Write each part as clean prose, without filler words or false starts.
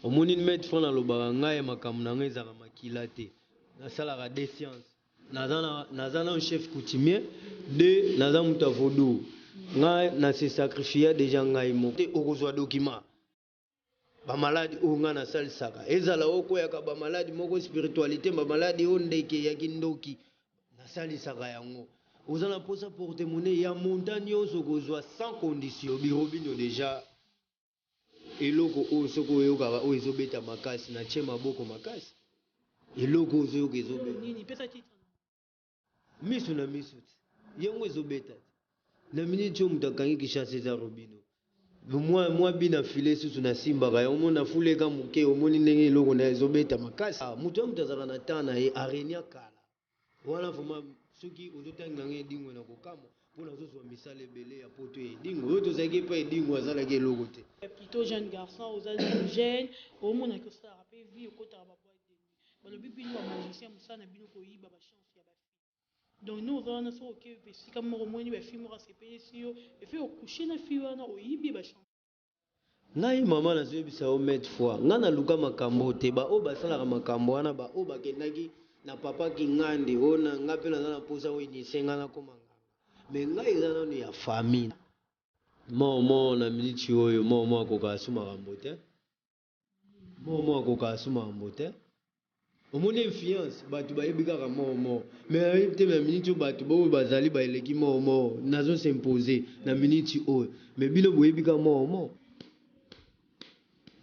Omoni Maître Franc nalobaka ngai makambo na ngai ezalaka makila te. Nasalaka deux sciences. Naza na naza nanu chef coutumier, deux naza mutu ya vaudou. Ngai na se sacrifia dejà ngai moko. Te okozua document. Ba maladi oyo ngai nasalisaka ezala okweyaka ba maladi moko spiritualite ba maladi oyo ndeke ya kindoki nasalisaka yango. Oza na posa porte monnaie ya montant nionso okozua sans condition. Birobino dejà Eloko oyo soki oyokaka oyo ezo beta makasi na tie maboko makasi eloko oyo ozoyoka ezo beta Nini pesa titre na. Misu na misu ti yango ezo beta ti na minute oyo mutu akangi Kinshasa eza Robino mwa mwa but na filet susu na simbaka yango omoni na fuleka muke omoni ndenge eloko na ezo beta makasi mutu na mutu azalaka na temps na ye arenia kala. Wana vraiment soki ozo tangela nga edingwe na kokamwa po nazo zua misala ebele ya poto ya edingwe oyo tozalaki epai edingwe azalaki eloko te. Plutot jeune garçon oza nanu jeune omona ke osalaka pe vie okotaka ba boite de nuit balobi bino ba magicien musala na bino koyiba ba chance ya ba fille donc ndenge oza wana soki oke esika moko omoni ba fille moko asepelisi yo epuis o couche na fille wana oyibi ye ba chance. Ngai maman nazo yebisa yo mainte fois ngai na luka makambo oyo te ba oyo basalaka makambo wana ba oyo bakendaki na papa kingandi oyo na ngai pe naza na posa o initie ngai nakoma nganga mais ngai eza nanu ya famille. Mort mort na minute oyo mort mort akokaka su makambo te. Mort mort akokaka su makambo te. Omoni influence batu bayebi kaka mort mort mais ayebi te na minute oyo batu oyo bazali ba eleki mort mort nazo s'imposer na minute oyo mais bino boyebi kaka mort mort.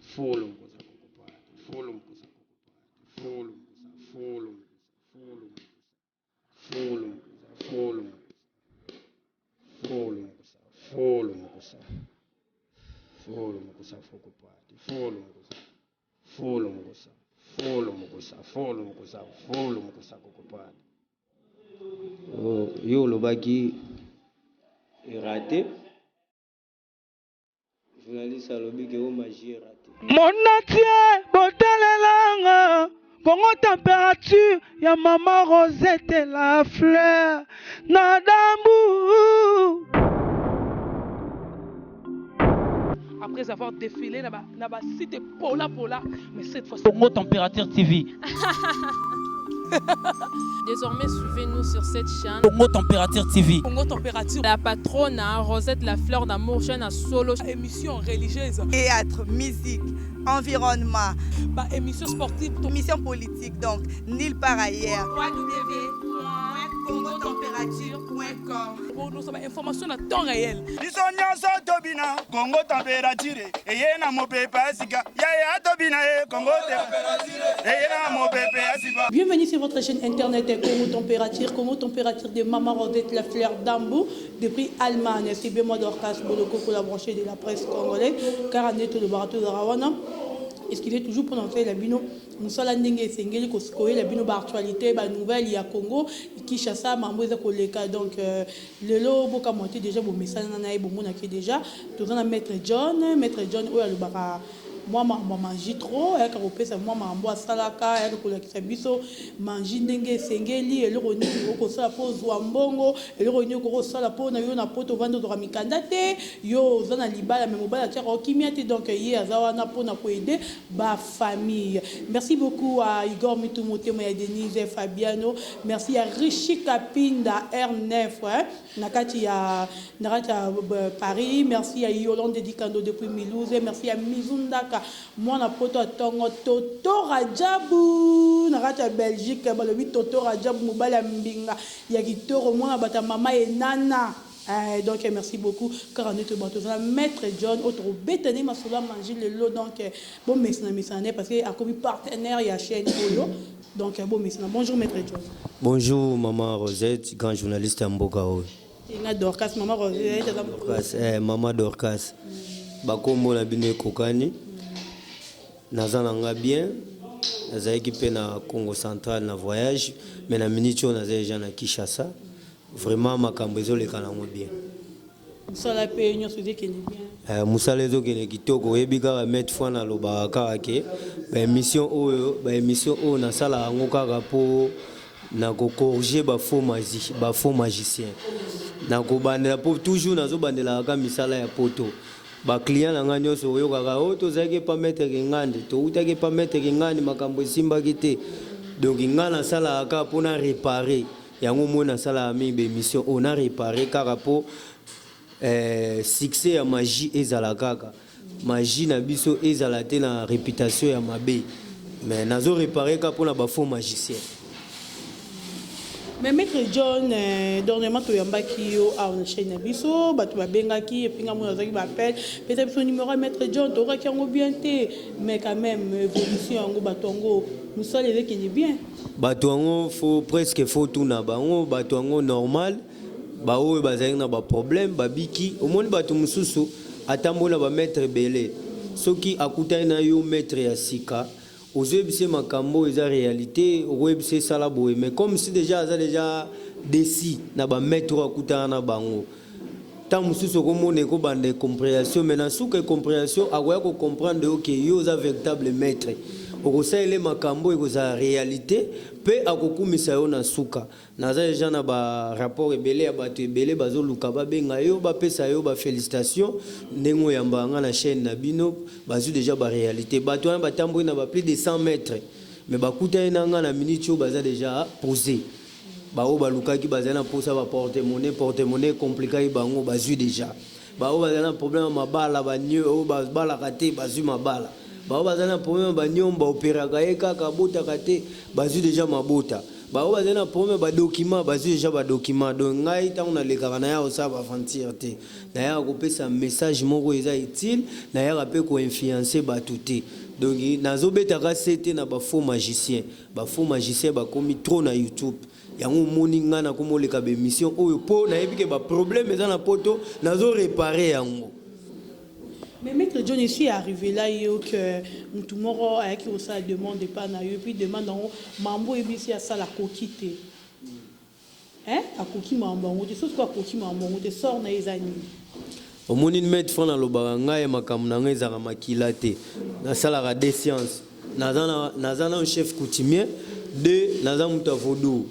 Folo mkosa kokopate folo mkosa kokopate folo mkosa folo mkosa folo mkosa folo mkosa folo mkosa folo mkosa folo mkosa folo mkosa fokopate folo mkosa folo mokosa folo mokosa folo mokosa folo mokosa kokopate oh, yo olobaki erate Journaliste alobi ke o magie rate. Monde entier botalelanga Congo temperature ya maman Rosette la fleur na dambu. Après avoir défilé na ba, na ba site pola pola, mais cette fois Congo Température TV. Désormais, suivez-nous sur cette chaîne. Congo Température TV. Congo Température. La patronne, hein, Rosette La Fleur d'Amour, chaîne à solo. Émission religieuse. Théâtre, musique, environnement. Bah, émission sportive. Émission politique, donc, nulle part ailleurs. www.congotemperature.com Pour nous, information à temps réel. biso nyonso tobina kongo temperature eye na mopepe ya sika yaya tobina ye kongo eye na mopepe ya sika Bienvenue sur votre chaîne internet Congo Température, Congo Température de Maman Rosette La Fleur d'Ambou depuis Allemagne. C'est bien moi Dorcas Boloko pour la branchée de la presse congolaise. Car on est le barato de Rawana. Excusez toujours pour la bino mosala ndenge esengeli koyela bino ba actualité ba nouvelle ya Congo Kinshasa mambo eza koleka donc euh, lelo bokamwa te déjà bomesana na ye bomonaki déjà toza na maître John. Maître John oyo alobaka mwa makambo ya magie trop, ayaka kopesa mwa makambo asalaka, ayaka kolakisa biso magie ndenge esengeli, eloko nini okoki kosala mpo ozwa mbongo, eloko nini okoki kosala mpo na yo na poto ovandi ozwaka mikanda te, yo oza na libala mais mobali atiaka yo kimia te, donc ye aza wana mpo na ko aider ba famille. Merci beaucoup à Igor Mitu Motema ya Denise Fabiano, merci à Richie Kapinda R9 hein, na kati ya na kati ya Paris, merci ya Yolande Dikando depuis Mulhouse, merci ya Mizu Ndaka mwana poto ya tongo, Toto Rajabu na kati ya Belgique, balobi Toto Rajabu mobali ya mbinga ya kitoko mwana bata mama Enana eh, donc merci beaucoup kaka nde toyebaka toza na maître John oyo tokobeta nde masolo ya magie lelo, donc bomesana mesana ne parce que akomi partenaire ya chaîne oyo, donc bomesana. Bonjour maître John. Bonjour maman Rosette, grand journaliste ya mboka oyo. Nga Dorcas, maman Rosette aza Dorcas, eh, maman Dorcas. Bakombo na bino ekokani. Naza na nga bien. Nazalaki pe na Congo Central na voyage, mais na minute oyo naza dejà na Kinshasa. Vraiment makambo ezoleka nango bien. Mosala pe nyonso ezokende bien. Eh, mosala ezokende kitoko. Oyebi kaka maître fois nalobaka kaka ke ba émission oyo, ba émission oyo nasalaka yango kaka po na ko corriger ba faux magi, ba faux magicien. Na kobandela po toujours nazobandelaka kaka misala ya poto. Ba clients na ngai nyonso oyokaka o tozalaki epa maître Kingandi, towutaki epa maître Kingandi, makambo esimbaki te. Donc ngai nasalaka kaka mpo na reparer yango. Moi nasalaka mingi ba émission oyo na reparer kaka mpo succès ya magie ezala kaka magie na biso, ezala te na réputation ya mabe, mais nazo réparer kaka mpona ba faux magicien. Mais maître John, dernièrement toyambaki yo awa na chaîne na biso. Bato babengaki epinga mona, azwaki ba appel: pesa biso numéro ya maître John. Tokokaki yango bien te, mais quand même évolution yango, bato yango mosala ezekende bien. Bato yango faut presque faut tuna bango. Bato yango normal, baoyo bazalaki na ba problème babiki. Omoni, bato mosusu atamboli na ba maître ebele, soki akutani na yo maître ya sika, ozoyebisa ye makambo oyo eza réalité, okoyebisa esala boye, mais comme si déjà aza déjà déçu na ba maître oyo akutana na bango, ntango mosusu okomona ekobanda incompréhension. Mais na suka incompréhension, akoya ko comprendre yo ke yo oza véritable maître, okosalela makambo ekozala réalité mpe akokumisa yo na suka. Naza deja na ba rapport ebele ya bato ebele bazoluka babenga yo, bapesa yo ba félicitation ndenge oyambaka nga na chaîne na bino. Bazwi deja ba réalité. Bato wana batamboli na ba plus de 100 mètres, mais bakutani na nga na minute oyo, baza deja posé. Baoyo balukaki, bazali na mposa ba porte-monnaie, porte-monnaie compliquaki bango, bazwi deja. Baoyo bazali na problème ya mabala, oyo babalaka te, bazwi mabala. Baoyo bazali na problème ya banyomba, operaka ye kaka, abotaka te, bazwi deja mabota. Baoyo bazali na problème ya ba document, bazwi deja ba document. Donc ngai, ntango nalekaka, naya kosala ba aventure te, nayaka kopesa message moko eza utile, nayaka mpe ko influencer bato te. Donc nazobetaka se te na ba faux magicien. Ba faux magicien bakomi trop na YouTube. Yango omoni ngai nakomi oleka ba émission oyo mpo nayebi ke ba problème eza na poto, nazo réparer yango. Mais maître John, esi arrivé là yo que mutu moko ayaki kosala demande epa na yo, puis demande yango, mambo oyebisi asala, akoki te, hein? Akoki mambo yango te. Soki akoki mambo yango te, sort na ye eza nini? Omoni, maître Franc, nalobaka ngai makambo na ngai ezalaka makila te. Nasalaka deux science: naza na chef coutumier, deux naza moto ya vaudou.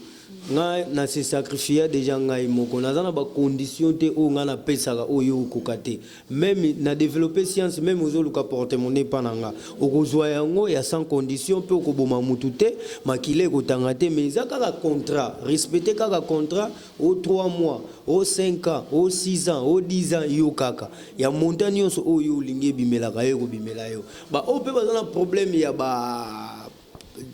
Ngai na se sacrifier déjà ngai moko, naza na ba condition te oyo ngai napesaka oyo okoka te. Même na développer science, même ozoluka porte-monnaie mpa na nga, okozwa yango ya sans condition mpe okoboma mutu te, makila ekotanga te. Mais eza kaka contrat, respecte kaka contrat o 3 mois, o 5 ans, o 6 ans, o 10 ans. Yo kaka ya montant nyonso oyo olingi ebimelaka yo, ekobimela yo. Baoyo mpe baza na problème ya ba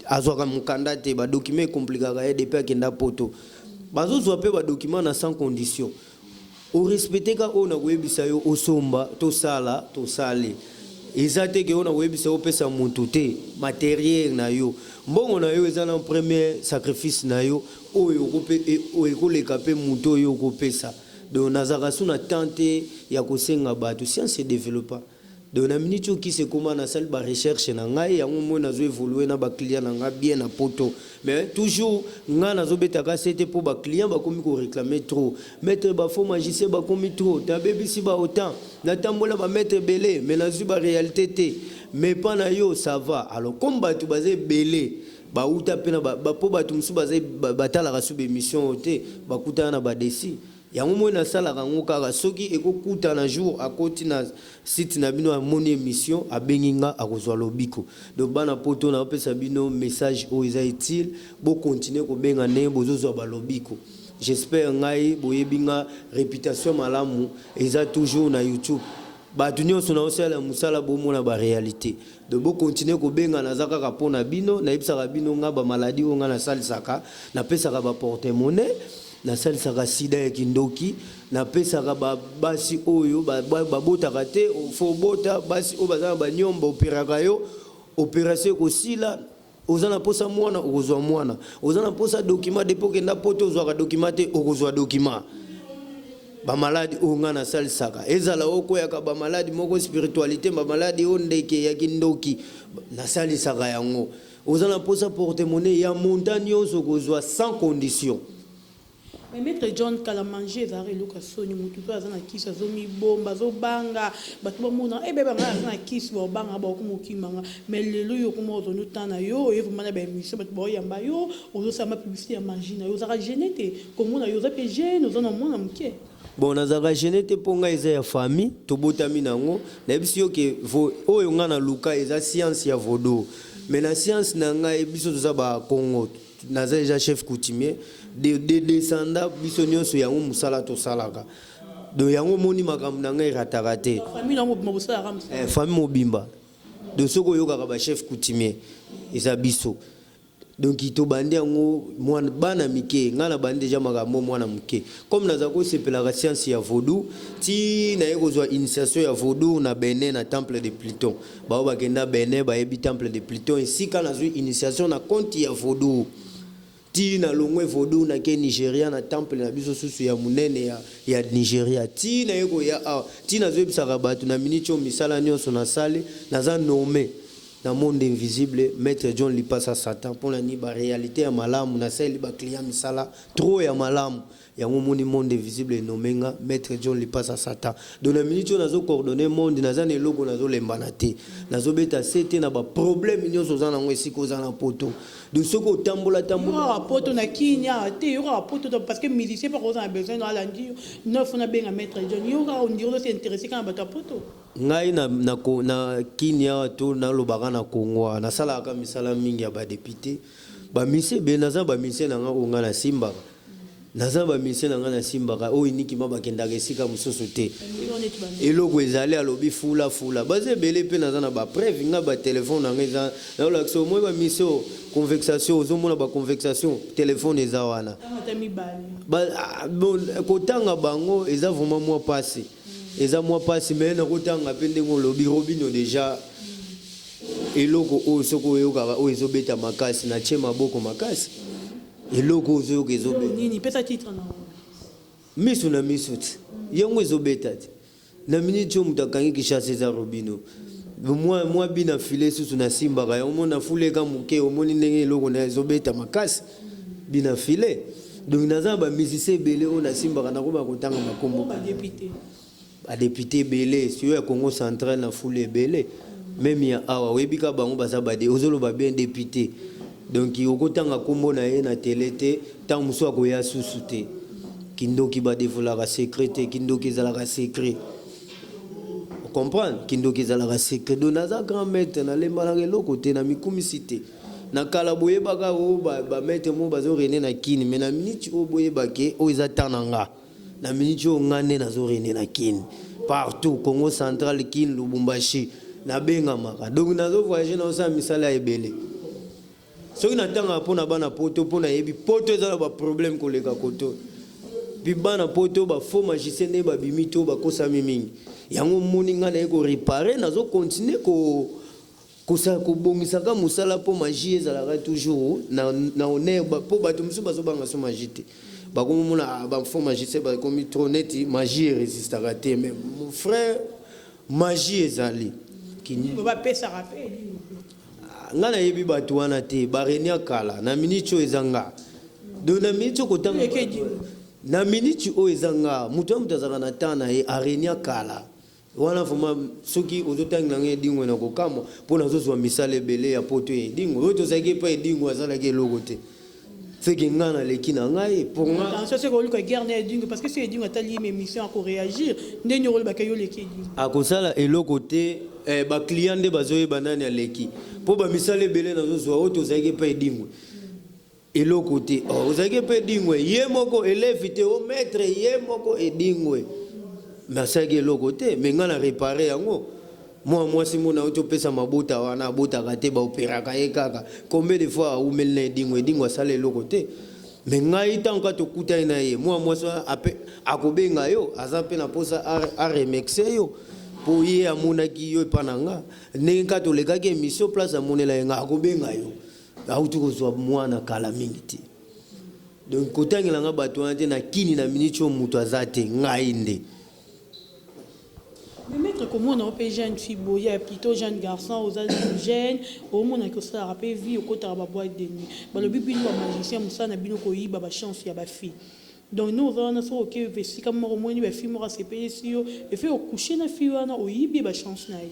azwaka mokanda te, ba document ecompliquaka ye depuis akenda poto, bazozwa mpe ba document na sans condition. O respecte ka oyo nakoyebisa yo, osomba, tosala, tosale. Eza te ke oyo nakoyebisa yo opesa motu te matériel na yo, mbongo na yo. Eza na premier sacrifice na yo oyo ekoleka mpe motu oyo okopesa. Donc nazalaka su na temps te ya kosenga bato. Science edéveloppa. Donc na minute oyo kisi ekóma, nasali ba recherche na ngai yango. Moi nazo évolue na ba client na ngai bien na poto, mais toujours ngai nazobetaka se te mpo ba client bakomi ko réclamer trop: maître, ba faux magicien bakomi trop, tabebisi ba autant, natambola ba maître ebele, mais nazwi ba réalité te, mais mpa na yo ça va. Alors comme bato baza ebele, bauta mpe na mpo bato mosusu baza batalaka su ba émission oyo te, bakutana na badesi yango. Moi nasalaka yango kaka soki ekokuta na jour akoti na site na bino, amoni émission, abengi nga, akozwa lobiko. Donc bana poto, naopesa bino message oyo eza utile: bo continue kobenga ndenge bozozwa balobiko. J'espère ngai boyebi nga, réputation malamu eza toujours na YouTube. Bato nyonso naosala mosala, bomona ba réalité. Donc bo continue kobenga, naza kaka mpo na bino. Nayebisaka bino nga ba maladie oyo nga nasalisaka: napesaka ba porte-monnaie, nasalisaka sida ya kindoki, napesaka basi oyo babotaka te, fo obota, basi oyo baza na banyomba, operaka yo, opération ekosila. Oza na mposa mwana, okozwa mwana. Oza na mposa document, depuis okenda poto ozwaka document te, okozwa document. Ba maladie oyo ngai nasalisaka, ezala okoyaka ba maladie moko spiritualité, ba maladie oyo ndeke ya kindoki, nasalisaka yango. Oza na mposa porte-monnaie ya montant nyonso, okozwa sans condition. Mais maitre John kala manger ezalaka eloko ya soni mutu pe aza na kisi azo mibomba azo banga batu ba mona eh beba nga aza na kisi bao banga bao koma okima nga mais lelo yo okoma kozua no temps na yo oye vraiment na ba emission batu bao yamba yo ozo sala ma publicite ya magie na yo ozalaka gene te komona yo oza pe jeune oza na mwana muke. Bon nazalaka gene te po ngai eza ya famille tobotami na yango nayebisi yo ke oyo ngai naluka eza science ya vaudou mais na science na ngai biso toza ba kongo Naza dejà chef coutumier de de descendant biso nionso yango musala tosalaka donc yango omoni makambo na ngai erataka te. Famille na mobimba bosalaka musala. Eh, famille mobimba donc soki oyokaka ba chef coutumier eza biso donc tobandi yango mwana bana mike ngai nabandi dejà makambo mwana moke comme naza kosepelaka science ya vaudou ti naye kozwa initiation ya vaudou na Benin na temple de Pluton. Baoyo bakenda Benin bayebi temple de Pluton esika nazui initiation na compte ya vaudou. Ti nalongwe vaudou nake Nigeria na temple na biso susu ya munene ya ya Nigeria. Ti naye koya awa ti nazoyebisaka batu na minute oyo misala nionso nasali naza nomme na monde invisible maitre John Lipasa Satan pona nini ba realite ya malamu nasaleli ba clients misala trop ya malamu. Yango omoni monde invisible e nomme nga maitre John lipasa satan donc na minute oyo nazo coordonner monde naza na eloko nazo lembana te nazo beta sete na ba problème nionso oza nango esika oza na poto donc soki otambola tambola. Yo kaka poto na kin awa te yo kaka poto donc parce que musicien pe akozala na besoin no alandi yo non faut na benga maitre John yo kaka on dirait ozo s'interesser kaka na batu ya poto. Ngai na na na kin awa to nalobaka na congo awa nasalaka kaka misala mingi ya ba depute ba musicien ebele naza na ba musicien na nga oyo nga nasimbaka. Naza na ba musiciens na nga na simbaka oyo uniquement ba kendaka esika mususu te. Eloko ezali alobi fula fula. Baza ebele pe naza na ba preuve nga ba telephone na nga eza nazo lakisa omoni ba musiciens oyo convexation ozo mona ba convexation telephone eza wana. Ba bon kotanga bango eza vraiment mua pasi. Eza mua pasi mais nako tanga pe ndenge olobi Robinho dejà eloko oyo soki oyokaka oyo ezo beta makasi na tie maboko makasi. Eloko ozo yoka ezo beta. Nini pesa titre na ngo. Misu na misu ti. Yango ezo beta ti. Na minute oyo mutu akangi Kinshasa eza Robino. Mwa mwa but na filet susu na simbaka yango omoni na fuleka muke omoni ndenge eloko na ezo beta makasi. But na filet. Donc naza na ba musiciens ebele oyo na simbaka nakoma kotanga ba kombo. Ba deputes. Ba deputes ebele sur ya Congo central na fulu ebele meme ya awa oyebi kaka bango baza ba ozo loba bien depute donc oko tanga kombo na ye na tele te tango mosusu akoya susu te kindoki ba devoilaka secret te kindoki ezalaka secret o comprendre kindoki ezalaka secret donc naza grand maitre na lembanaka eloko te na mikumisi te na kala boyebaka o ba, ba maitre moko bazo rene na kin mais na minute oyo boyeba ke oyo eza temps na nga. Na minute oyo nga nde nazo rene na kin partout congo central kin lubumbashi na bengamaka donc nazo voyage nazo sala misala ya ebele soki na tangaka pona bana poto po nayebi poto eza na ba problème koleka koto puis bana poto ba faux magicien ndenge babimi to bakosami mingi yango omoni nga naye ko reparer nazo continuer ko Kosala kobongisaka mosala po magie ezalaka toujours na na honneur po batu mosusu bazo banga so magie te bakomi mona ah ba faux magicien bakomi trop neti magie e resistaka te mais mon frère magie ezali Ba pesaka pe nga nayebi batu wana te ba renia kala na minute oyo eza nga donc na minute oyo kotanga na minute oyo eza nga mutu na mutu azalaka na temps na ye arenia kala Wana vraiment soki ozo tangela nga edingwe na kokamwa po nazo zua misala ebele ya poto ya edingwe oyo tozalaki epai edingwe asalaki eloko te ce que nga naleki na ngai pour nga. Attention soki oluka guerre na edingwe parce que soki edingwe atali ye emission ako reagir ndenge oloba ke yo oleki edingwe. Akosala eloko te eh ba clients nde bazo yeba nani aleki po ba misala ebele nazo zua oyo tozalaki epai edingwe Eloko te oh ozalaki pe edingwe ye moko elève te oh maitre ye moko edingwe mais asalaki eloko te mais nga na repare yango mua mwasi moko nauti opesa mabota wana abotaka te ba operaka ye kaka combien de fois awumeli na edingwe edingwe asala eloko te mais ngai tango kaka tokutani na ye mua mwasi wana ape akobenga yo aza pe na posa a remercier yo po ye amonaki yo epa na nga ndenge kaka tolekaki emission place amonelaki nga akobenga yo Awuti kozua muana kala mingi te donc kotangela nga batu wana te na kini na minute oyo mutu aza te ngai nde. Mais maitre komona yo pe jeune fille boye plutot jeune garçon oza jeune omona ke osalaka pe vie okotaka ba boite de nuit balobi bino ba magicien musala na bino koyiba ba chance ya ba fille. Donc nde oza wana soki oke esika moko omoni ba fille moko asepelisi yo et puis o coucher na fille wana oyibi ye ba chance na ye.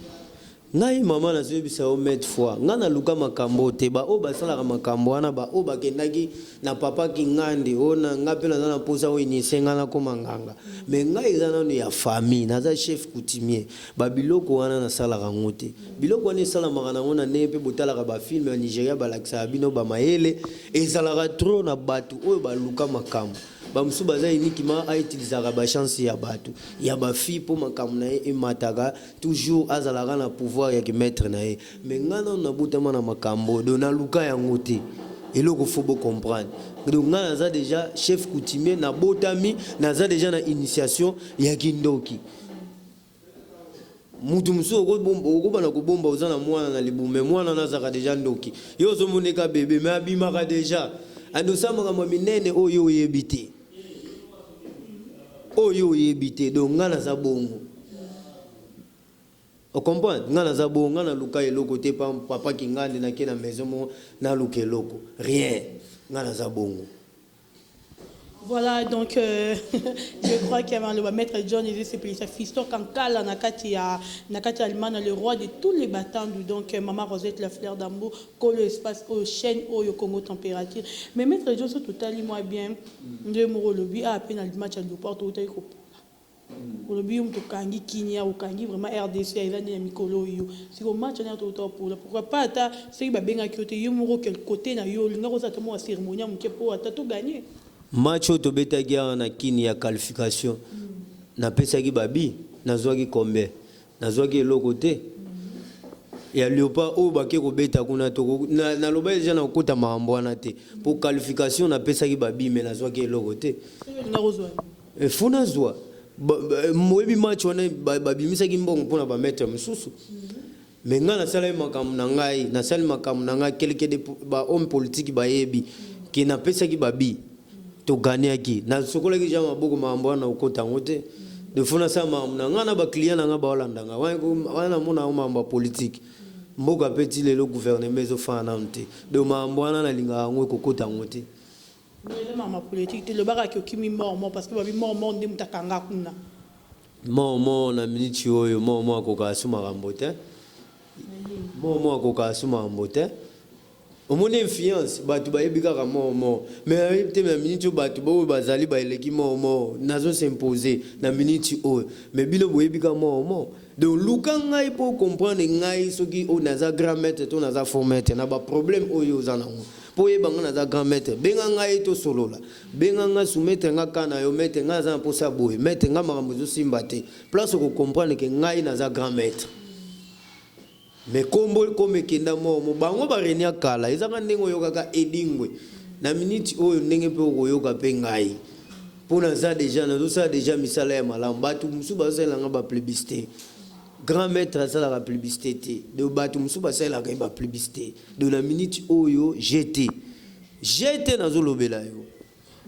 Ngai maman nazo yebisa yo mainte fois ngai na luka makambo oyo te ba oyo basalaka makambo wana ba oyo bakendaki na papa kingandi oyo na ngai pe naza na posa o initie ngai nakoma nganga mais ngai eza nanu ya famille naza chef coutumier ba biloko wana nasalaka yango te biloko wana esalamaka nango na ndenge pe botalaka ba film ya Nigeria balakisaka bino ba mayele ezalaka trop na batu oyo baluka makambo Ba mosusu baza uniquement a utilisaka ba chance ya batu ya ba fille po makambo na ye emataka toujours azalaka na pouvoir ya ki maitre na ye mais nga nanu na botama na makambo oyo donc naluka yango te eloko faut bo comprendre donc nga naza dejà chef coutumier na botami naza dejà na initiation ya kindoki. Mutu mosusu okobanda kobomba oza na mwana na libumu mais mwana wana azalaka dejà ndoki yo ozo mona ye kaka bebe mais abimaka dejà and osala makambo ya minene oyo yo oyebi te oyo yo oyebi te donc nga naza bongo o comprendre nga naza bongo nga naluka eloko te pa papa kingandi nake na maison moko naluka eloko rien nga naza bongo. Voilà donc je crois que maloba maitre John ezo sepelisa fiston kankala na kati ya na kati ya Allemagne le roi de tous les batandu donc maman Rosette la fleur d'amour kolo espace oyo chaîne oyo Congo température mais maitre John soki totali mwa bien nde moko olobi awa pe na match ya Leopard towutaki kopola Olobi yo mutu okangi kinia okangi vraiment rdc eza nde na mikolo oyo sikoyo match wana to pola pourquoi pas ata soki ba bengaki yo te yo moko quel cote na yo olingaki osala ata mua ceremonie ya muke po ata to gagne. Match oyo tobetaki awa na kin ya qualification napesaki ba but nazuaki combien? Nazuaki eloko te ya leopard oyo bake kobeta kuna toko nalobaki dejà nakokota makambo wana te po qualification napesaki ba but mais nazuaki eloko te. Soki olingaki ozua nini? Il faut nazua oyebi match wana babimisaki mbongo pona ba maitre mosusu mais ngai nasalaki makambo na ngai nasali makambo na ngai quelque de ba homme politique bayebi ke napesaki ba but to gagnaki nasokolaki dejà maboko makambo wana nakokota yango te il faut nasala makambo na ngai na ba client na ngai baolanda ngai wana namona yango makambo ya politique mboka pe ti lelo gouvernement ezofanda nanu te donc makambo wana nalingaka yango ekokota yango te. Non eza makambo ya politique te loba kaka ke okimi mort mort parce que babi mort mort nde mutu akanga kuna. Mort mort na minute oyo mort mort akokaka su makambo te mort mort akokaka su makambo te omoni influence batu bayebi kaka mort mort mais ayebi te na minute oyo batu oyo bazali baleki mort mort nazo s'imposer na minute oyo mais bino boyebi kaka mort mort donc luka ngai po comprendre ngai soki oyo naza grand maitre to naza faux maitre na ba problème oyo oza nango Po oyeba nga naza grand maitre benga ngai tosolola benga nga soumettre nga cas na yo maitre nga naza na posa ya boye maitre nga makambo ezo simba te place oko comprendre que ngai naza grand maitre mais kombo comme ekenda mort mo bango ba renia kala eza ka ndenge oyokaka edingwe na minute oyo ndenge pe okoyoka pe ngai po naza dejà nazo sala dejà misala ya malamu batu mosusu bazo salela nga ba publicite grand maitre asalaka publicite te donc batu mosusu basalelaka ye ba publicite Donc na minute oyo GT. GT nazo lobela yo.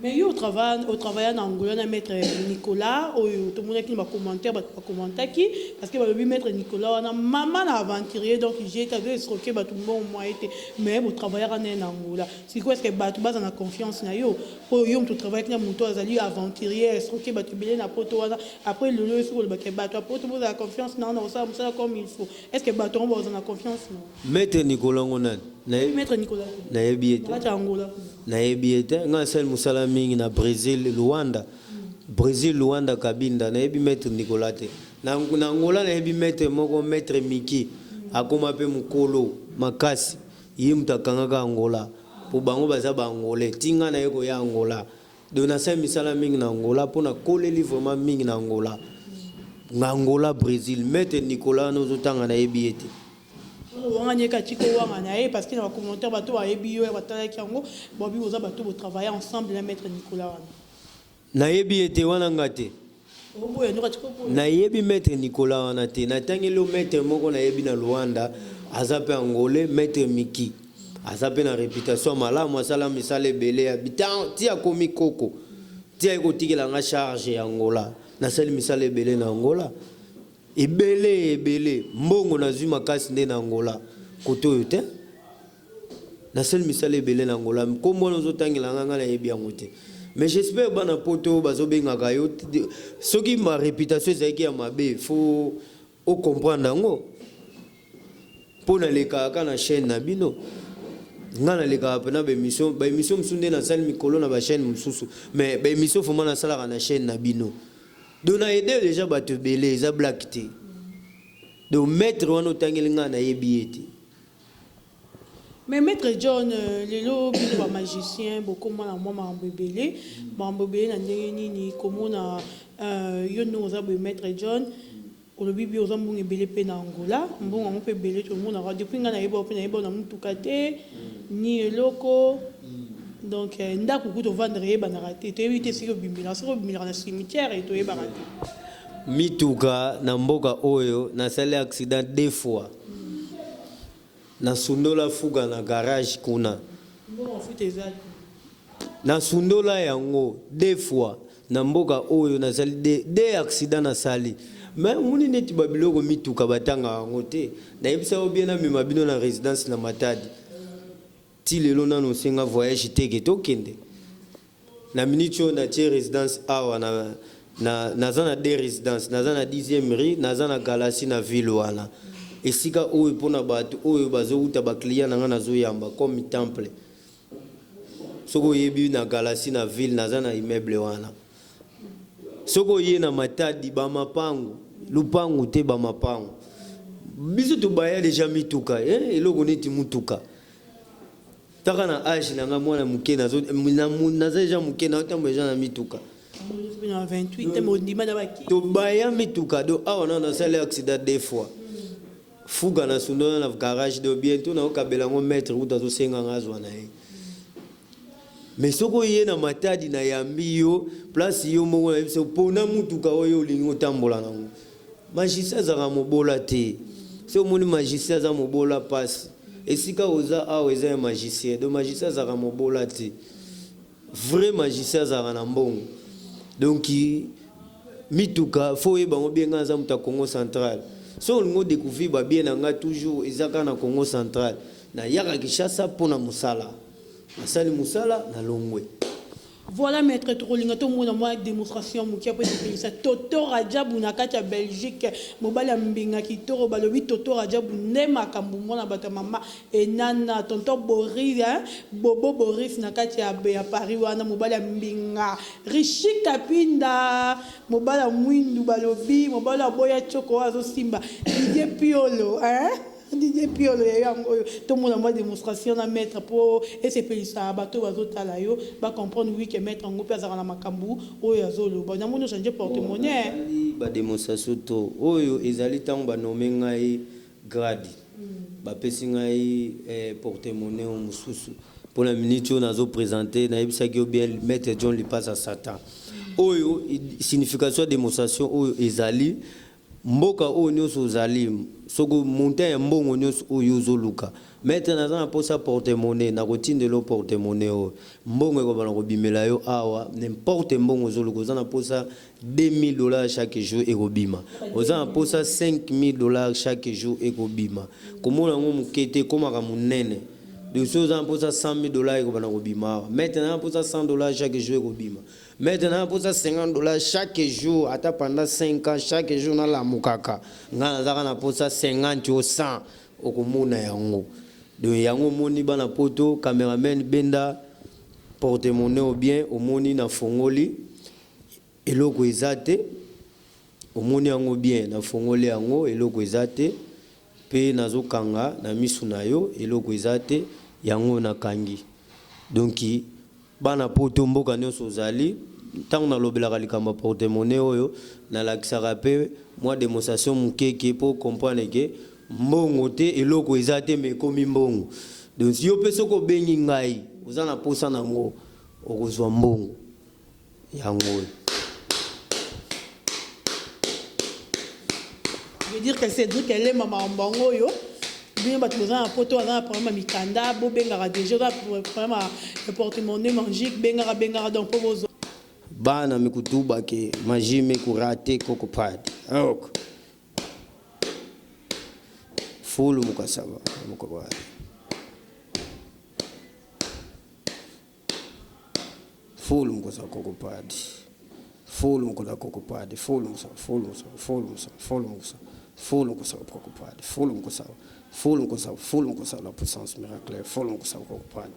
Mais yo o travailla o travailla na Angola na maitre Nicolas oyo tomonaki na ba commentaires batu ba commentaki parce que balobi maitre Nicolas wana mama na aventurier donc GT azo escroquer batu mbongo moyen te mais bo travaillaka naye na Angola sikoyo est ce que batu baza na confiance na yo po yo mutu o travaillaki na mutu oyo azali aventurier a escroquer batu ebele na poto wana après lelo oyo soki oloba ke batu ya poto bozala confiance na nga nakosala musala comme il faut est ce que batu yango bakozala na confiance na yo? Maitre Nicolas ngo nani? Oyebi maitre Nicolas te? Nayebi ye te. Na kati ya Angola kuna. Nayebi ye te. Nga nasali musala mingi na Bresil, Luanda. Bresil, Luanda, Cabinda. Nayebi maitre Nicolas te. Na, na Angola nayebi maitre moko, maitre Miki. Akoma pe mukolo makasi. Ye mutu akangaka Angola. Po bango baza ba Angolais. Ti nga naye koya Angola. Donc nasali misala mingi na Angola po nakoleli vraiment mingi na Angola. Angola, Bresil. Maitre Nicolas wana ozotanga nayebi ye te. Owangani ye kaka tika owangana ye parce que na ba commentaire bato bayebi yo batalaki yango babi boza bato bo travailler ensemble na maitre Nicolas wana. Nayebi ye te wana nga te. Oboya ndoka tika oboya. Nayebi maitre Nicolas wana te natangeli yo maitre moko nayebi na Luanda aza pe angolais maitre Miki aza pe na reputation ya malamu asala misala ebele ya ti akomi koko ti aye kotikela nga charge ya Angola nasali misala ebele na Angola. Ebele ebele mbongo nazui makasi nde na Angola kote oyo te nasali misala ebele na Angola kombo wana ozo tangela nga nga nayebi yango te. Mais j'espère bana poto bazobengaka yo soki ma réputation ezalaki ya mabe, faut ocomprendre yango mpo nalekaka kaka na chaîne na bino. Nga nalekaka mpena baémission, baémission mosusu nde nasali mikolo na bachaîne mosusu, mais baémission vraiment nasalaka na chaîne na bino. Donc na aide déjà bato ebele, eza blague te. Donc maître wana otangeli ngai, nayebi ye te. Mais maître John, lelo bino bamagicien bokomona mwa makambo ebele, makambo ebele na ndenge nini komona yo ndenge oza boye? Maître John, olobi bi oza mbongo ebele mpe na Angola, mbongo yango mpe ebele tomonaka. Depuis ngai nayeba mpe nayeba na mutuka te ni eloko. Donc ndako kutu ovandre eyebanaka te, toyebi te soki obimelaka, soki obimelaka na cimetière, toyebaka te. Mituka na mboka oyo, nasali accident deux fois, nasundola fuga na garage kuna. Mbongo futa eza te. Nasundola yango deux fois na mboka oyo, nasali deux accident nasali. Mais omoni neti babiloko mituka batangaka yango te. Nayebisa yo bien, namema bino na résidence na Matadi. Ti lelo nano osenga voyage teke tokende. Na minute oyo natie résidence awa naza na deux résidence: naza na 10e rue, naza na Galasi na ville wana, esika oyo mpona bato oyo bazowuta, baclient na nga nazoyamba comme temple. Soki oyebi na Galasi na ville, naza na immeuble wana. Soki oye na Matadi, bamapangu lupangu te, bamapangu biso tobaya deja mituka, eh, eloko neti mutuka taka na age na nga mwana moke, naza deja moke, naotambo deja na mituka. Na 28 mondima na baki. Tobaya mituka. Do awa na nasali accident deux fois, fuga na sundona na garage. Do bientôt naokabela yango maître kuta azosenganga azwa na ye. Mais soki oye na Matadi, nayambi yo place yo moko, nayebi so mpona mutuka oyo olingi otambola nango. Magicien azalaka mobola te. So omoni magicien aza mobola, mpasi esika oza awa eza ya magicien. Donc magicien azalaka mobola te, vrai magicien azalaka na mbongo. Donc mituka, faut oyeba yango bien. Ngai aza moto ya Congo Central. So olingi odécouvrir babien na ngai, toujours eza kaka na Congo Central. Nayaka Kinshasa mpona mosala, nasali mosala, nalongwe. Voilà, maître, tokolinga tomona mwa démonstration moke po esepelisa Toto Rajabu na kati ya Belgique, mobali ya mbinga kitoko. Balobi Toto Rajabu nde makambo, mwana bato ya mama enana. Tonton Boris, hein? Bobo Boris na kati ya Paris wana, mobali ya mbinga. Richi Kapinda, mobali ya mwindu, balobi mobali aboya tioko oyo azosimba. Didier Piolo, hein? Didier Piolo ya yango oyo. Tomona mwa démonstration na maître mpo esepelisa bato oyo bazotala yo, bacomprendre oui ke maître yango mpe azalaka na makambo oyo azoloba. Namoni ochange porte monnaie. Nasali badémonstration to oyo ezali ntango banome ngai grade, bapesi ngai porte monnaie oyo mosusu. Mpona minute oyo nazoprésente, nayebisaki yo bien, maître John Lipasa Satan. Oyo signification ya démonstration oyo ezali: mboka oyo nyonso ozali, soki montant ya mbongo nyonso oyo ozoluka, maître, naza na mposa porte monnaie, nakotindela yo porte monnaie oyo, mbongo ekobana kobimela yo awa. N'importe mbongo ozoluka, oza na mposa 2000 $ chaque jour, ekobima. Oza na mposa 5000 $ chaque jour, ekobima. Komona yango moke te, ekomaka monene. Donc soki oza na mposa 100 000 $, ekobana kobima awa. Maître, naza na mposa 100 $ chaque jour, ekobima. Maître, naza na mposa 50 $ chaque jour, ata pendant 5 ans, chaque jour nalamukaka, ngai nazaka na mposa 50 o 100, okomona yango. Donc yango omoni bana poto. Cameraman, benda porte monnaie ou bien omoni nafongoli, eloko eza te. Omoni yango bien, nafongoli yango, eloko eza te. Mpe nazokanga na misu na yo, eloko eza te. Yango nakangi. Donc bana poto, mboka nyonso ozali, ntango nalobelaka likambo ya porte monnaie oyo, nalakisaka mpe mwa démonstration mokeke mpo comprendre ke mbongo te, eloko eza te, me ekomi mbongo. Donc yo mpe soki obengi ngai, oza na posa nango, okozwa mbongo yango oyo. Je veux dire que Cédric elema makambo yango oyo. Bino bato boza na poto, aza na problème ya mikanda, bobengaka déjà. Oza problème ya porte-monnaie magique, bengaka, bengaka donc mpo bozwa. Bana mikutuba ke magie mekurate koko padi ok fulu mukasaba mukobali. Fulu mukusa kokopadi. Fulu mukusa kokopadi. Fulu mukusa, fulu mukusa, fulu mukusa, fulu mukusa, fulu mukusa kokopadi. Fulu mukusa, fulu mukusa, fulu mukusa la puissance miracle. Fulu mukusa kokopadi.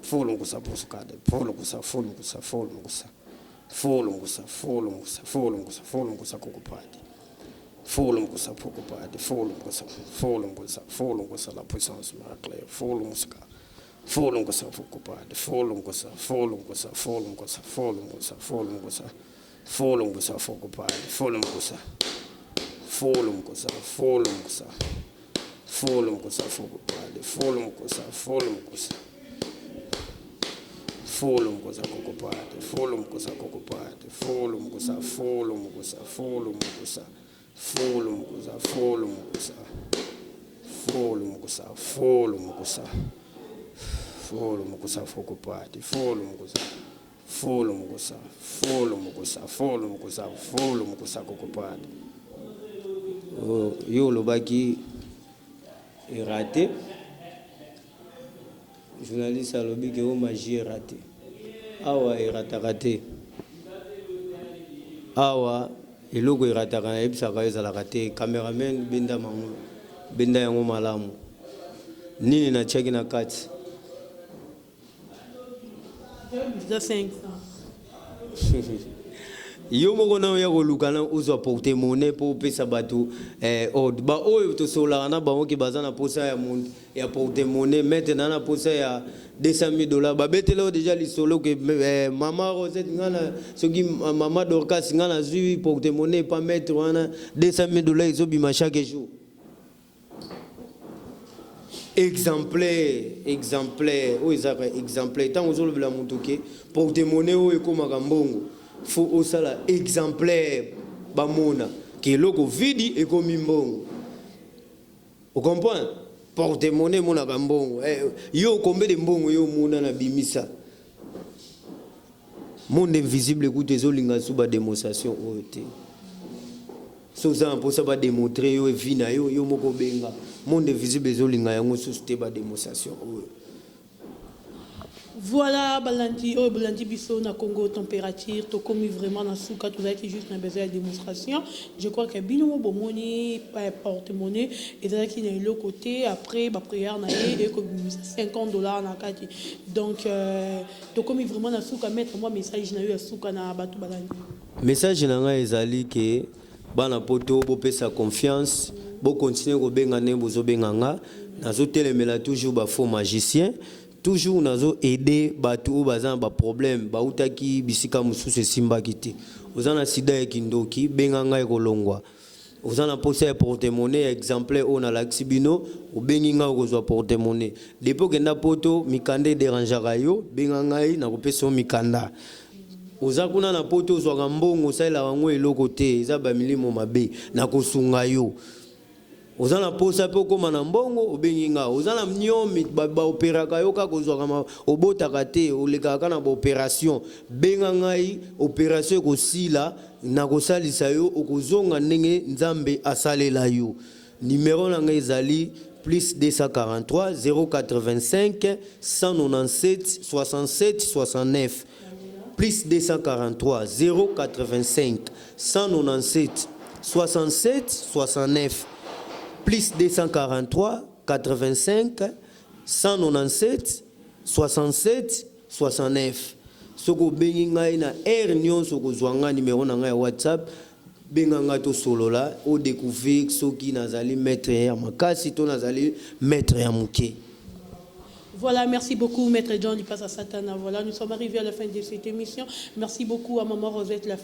Fulu mukusa posukade. Fulu mukusa, fulu mukusa, fulu mukusa. Fulu mukusa, fulu mukusa, fulu mukusa, fulu mukusa kokopadi. Fulu mukusa kokopadi. Fulu mukusa, fulu mukusa, fulu mukusa la puissance miracle. Fulu mukusa. Fulu mukusa kokopadi. Fulu mukusa, fulu mukusa, fulu mukusa, fulu mukusa, fulu mukusa. Fulu mukusa kokopadi. Fulu mukusa. Fulu mukusa, fulu mukusa. Fulu mukusa kokopadi. Fulu mukusa, fulu mukusa. Fulu mukusa kokopadi. Fulu mukusa kokopadi. Fulu mukusa, fulu mukusa, fulu mukusa. Fulu mukusa, fulu mukusa. Fulu mukusa, fulu mukusa. Fulu mukusa kokopadi. Fulu mukusa. Fulu mukusa, fulu mukusa, fulu mukusa, fulu mukusa kokopadi. Yo olobaki eraté. Journaliste alobi ke o magie eraté. Awa erataka te. Awa eloko erataka nayebisaka yo ezalaka te. Cameraman benda mango, benda yango malamu. Nini natiaki na kati? Eza 500. Yo moko na oya koluka na ozwa porte monnaie mpo opesa bato ordre. Baoyo tosololaka na bango ke baza na posa ya, ya porte monnaie, maître na na posa ya 200 000 $, babetela oyo déjà lisolo ke mama Rosette nga na soki mama Dorcas nga nazwi porte monnaie pa maître wana, 200 000 dollars ezobima chaque jour. Exemplaire, exemplaire oyo ezalaka exemplaire. Ntango ozolobela moto ke porte monnaie oyo ekómaka mbongo, fo osala exemplaire, bamona ke eloko vidi ekomi mbongo. Ocomprendre? Porte monnaie emonaka mbongo. Yo combien de mbongo yo omona na bimisa? Monde invisible kutu ezolinga su badémonstration oyo te. So oza na mposa badémontrer yo evi na yo, yo moko obenga. Monde invisible ezolinga yango susu te, badémonstration oyo. Voilà, balandi oyo bolandi biso na Congo Température, tokomi vraiment na suka. Tozalaki juste na besoin ya démonstration. Je crois que bino mo bomoni, porte monnaie ezalaki na eloko te. Après baprière na ye, ekobimisa 50 $ na kati. Donc tokomi vraiment na suka. Maître, mwa message na yo ya suka na bato balandi. Message na ngai ezali ke bana Poto bopesa confiance, bokontinue kobenga ndenge bozobenga nga. Nazotelemela toujours bafaux magicien, toujours nazo aider bato oyo baza na baproblème, bautaki bisika mosusu esimbaki te. Oza na sida ya kindoki, benga ngai, kolongwa. Oza na mposa ya porte monnaie ya exemplaire oyo nalakisi bino, obengi ngai, okozwa porte monnaie. Depuis okenda Poto, mikanda ederangeaka yo, benga ngai, nakopesa yo mikanda. Oza kuna na Poto, ozwaka mbongo, osalelaka yango eloko te, eza bamilimo mabe, nakosunga yo. Oza na posa mpe okóma na mbongo, obengi nga. Oza na niomi, baoperaka yo kaka, ozwaka, obotaka te, olekaka kaka na baopération, benga ngai, opération ekosila, nakosalisa yo, okozonga ndenge Nzambe asalela yo. Numero na ngai ezali plus 243 085 197 67 69, plus 243 085 197 67 69, plus 243 85 197 67 69. Soki obengi ngai na heure nyonso, okozwa ngai. Numero na ngai ya WhatsApp, benga ngai, tosolola, odécouvrir soki nazali maître ya makasi to nazali maître ya moke. Voilà, merci beaucoup, Maître John Lipasa Satana. Voilà, nous sommes arrivés à la fin de cette émission. Merci beaucoup à Maman Rosette, la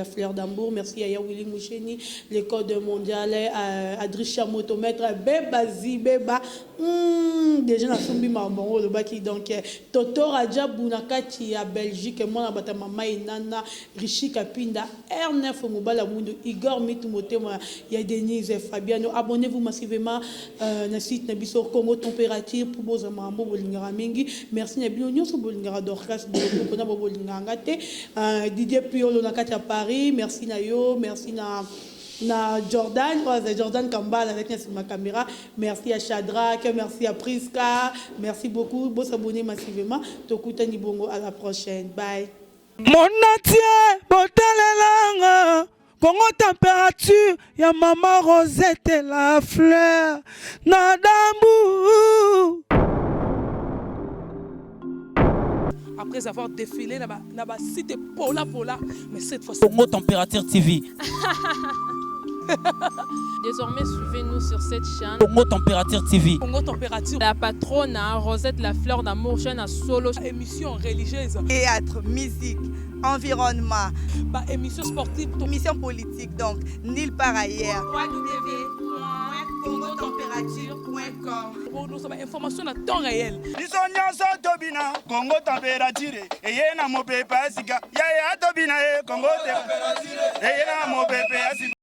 fleur d'Amour. Merci à Yawili Moucheni, le code mondial, à Adrisha Motomètre, Beba Zibeba. Déjà, na sombi bon, le baki donc, Toto Rajabu Nakati à Belgique, moi, na bata mama Nana, Rishi Kapinda, R9 Mobala Mundu, Igor Mitumotema, ya Denise Fabiano. Abonnez-vous massivement na site na biso Congo Température pour bozwa mambo bolingaka mingi. Merci na bino nyonso bolingaka Dorcas Boloko na bolingaka te. Didier Piolo na kati ya Paris, merci na yo, merci na Jordan, oh, Jordan Kambala avec ma caméra. Merci à Shadrach, merci à Priska, merci beaucoup. Bon s'abonner massivement. Tokutani bongo à la prochaine. Bye. Monde entier botalelanga Congo température ya mama Rosette la fleur na dambu. Après avoir défilé na ba, na ba site pola pola, mais cette fois Congo Température TV. Désormais, suivez-nous sur cette chaîne. Congo Température TV. Congo Température. La patronne, hein, Rosette la fleur d'amour, chaîne à solo. Émission religieuse. Théâtre, musique, environnement. Bah, émission sportive. Émission politique, donc, nulle part ailleurs. www.congotemperature.com Pour nous, information à temps réel. Biso nyonso tobina Congo température eye na mopepe ya sika yaya tobina ye Congo eye na mopepe ya sika.